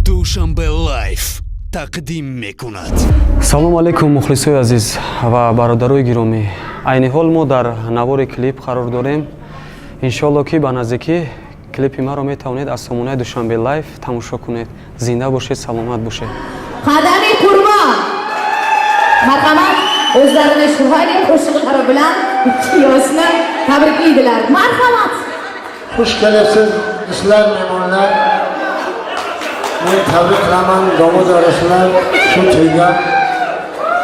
Душанбе Лайф тақдим мекунад. Салому алайкум, мухлисои азиз ва бародарои гиромӣ. Айни ҳол мо дар навори клип қарор дорем. Иншоалло, ки ба наздикӣ клипи маро метавонед аз сомонаи Душанбе Лайф тамошо кунед. Зинда бошед, саломат бошед. Qadamiy Qurbon. Marhamat, o'zlarini chiroyli qo'shiqlari bilan ikki yoshni tabriklaydilar. Marhamat. Xush kelibsiz, do'stlar, mehmonlar. Men tabrik qilaman domod araslar shu to'yga.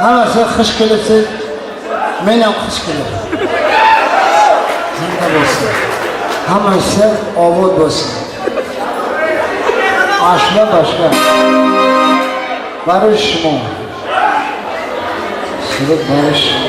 Hammasi xush kelibsiz. Men ham xush kelibman. Zinda bo'lsin. Hammasi obod bo'lsin. Ashula boshqa. Barış шумо. Суруд барои шумо.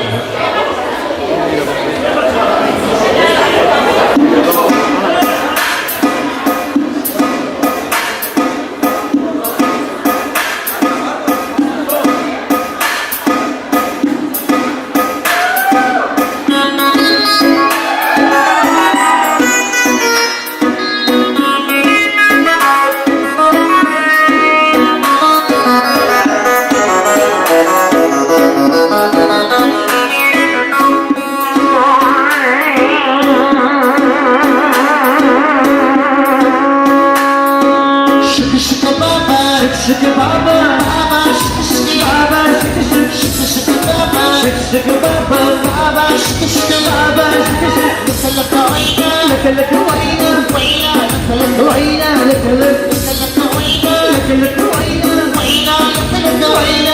Shik shik baba, shik baba, baba, shik shik baba, shik shik shik shik baba, shik shik baba, baba, shik shik baba, shik shik. لك وينا لك لك وينا وينا لك وينا لك لك لك وينا لك لك وينا وينا لك لك وينا.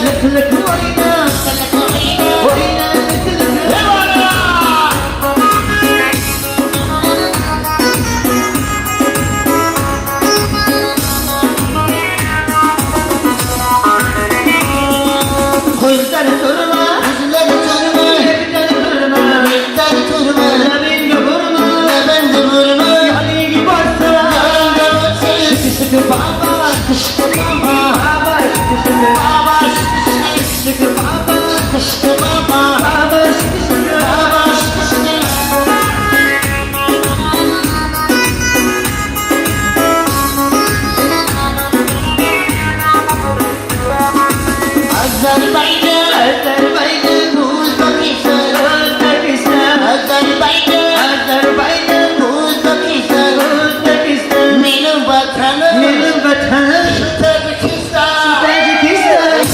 لك لك وينا وينا لك لك. Ko'zlari turma, ko'zlari turma, lebdari turma, lebdari turma, labingga burma, labingga burma, yoningga borsa, yoningga borsa, shik shik baba, shik shik baba, baba, shik shik baba, shik shik baba, shik shik baba, baba, shik shik baba, shik shik. Azerbaycan, Azerbaycan, Uzbekistan, Uzbekistan, Azerbaycan, Azerbaycan, Uzbekistan, Uzbekistan, mening vatanim, mening vatanim, Tojikiston, Tojikiston.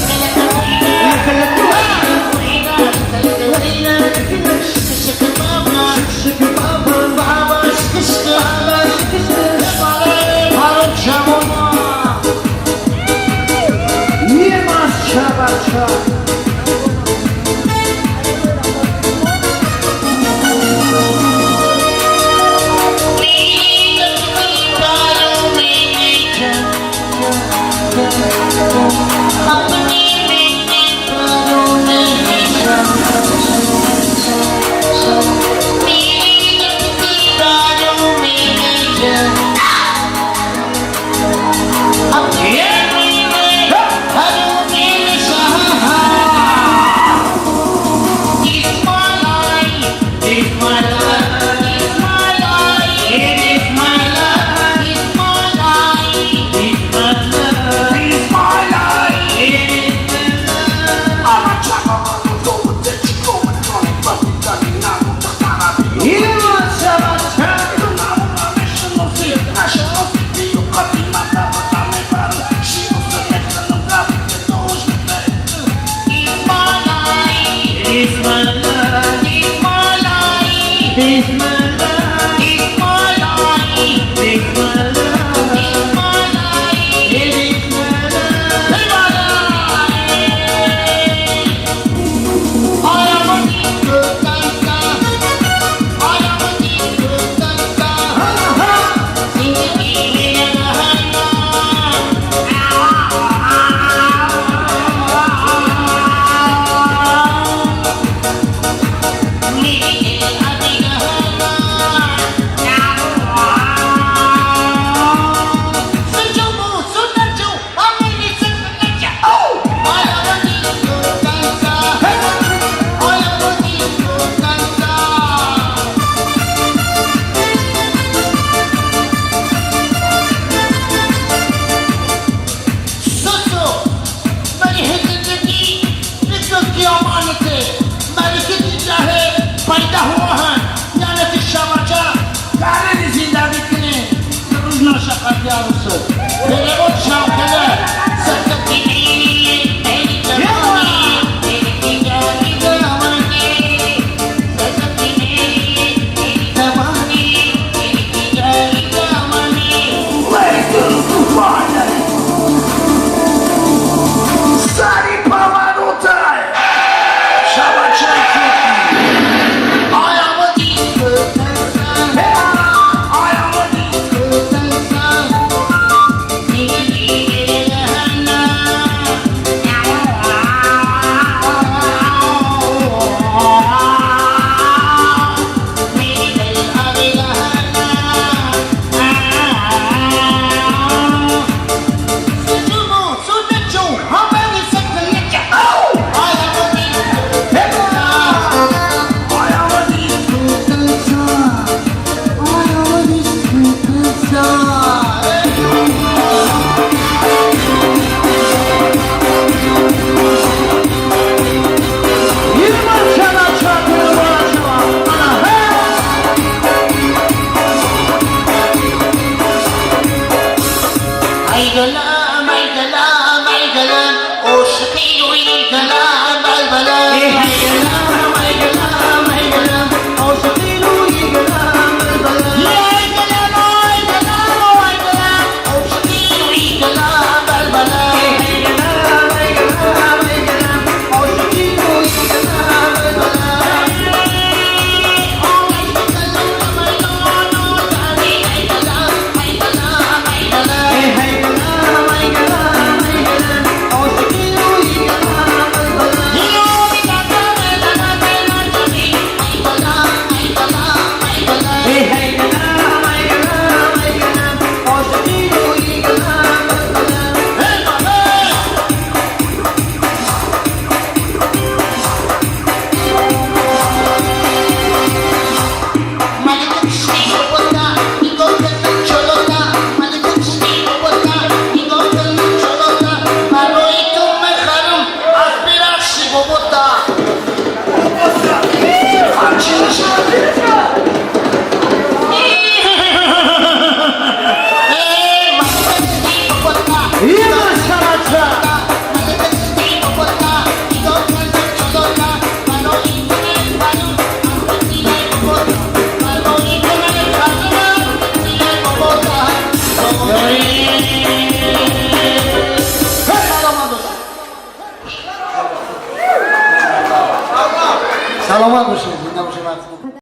yavrusu. Telefon şarkılı. Sakın Salomat bo'lsin.